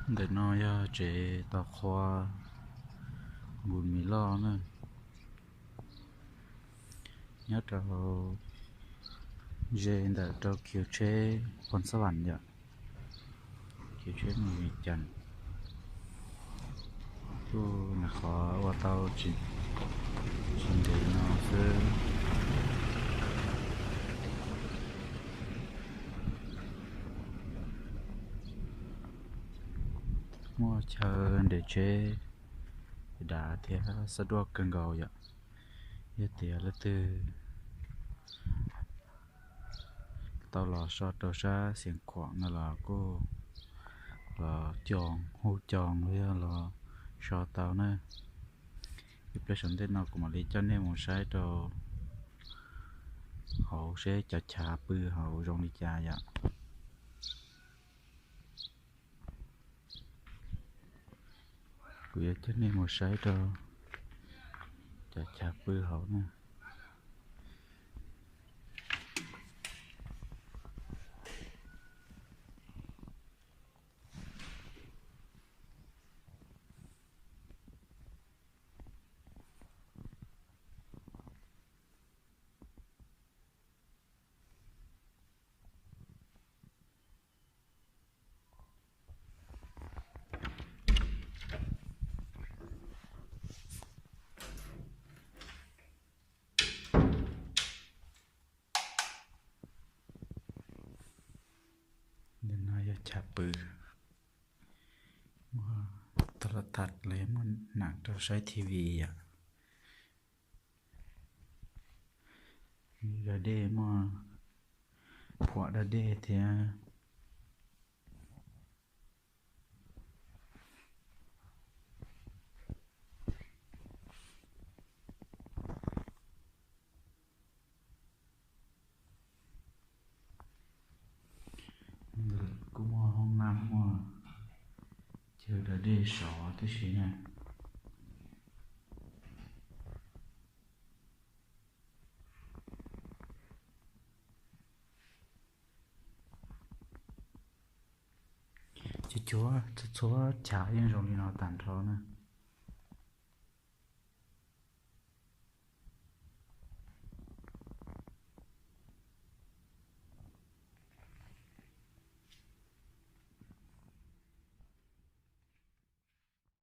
Ntawm no yog tsev tos qhua Npus Mis Loj na, nyob rau ze ntawm rau khiv tsheb Phoos Xab Vam yom, khiv tsheb mus Vis Cas. Kuj nyuam qhuav ua tau tsis ntev no xwb. Muaj chaw nres tsheb dav thiab xab duaj kawg nkaus yom. Yog tias leej twg tau los so rau sab Xeev Khuam no los kuj los coos, hu coos los yog los so tau na. Ib pliag saum ntej no kuv mam li coj nej mus saib rau hauv seb cov chav pw hauv zoo li cas yom. Kuv yuav coj nej mus saib rau cov chav pw hauv na. Ntawm no yog chav pw, muaj tas las tas los yog muaj nam rau saib T V yom. Da dej, muaj phuam da dej thiab. Kuj muaj hoob nab, muaj chaw da dej sov tib si na. Cuab cuab, txhua txhua chav yeej zoo li no tag nrho na.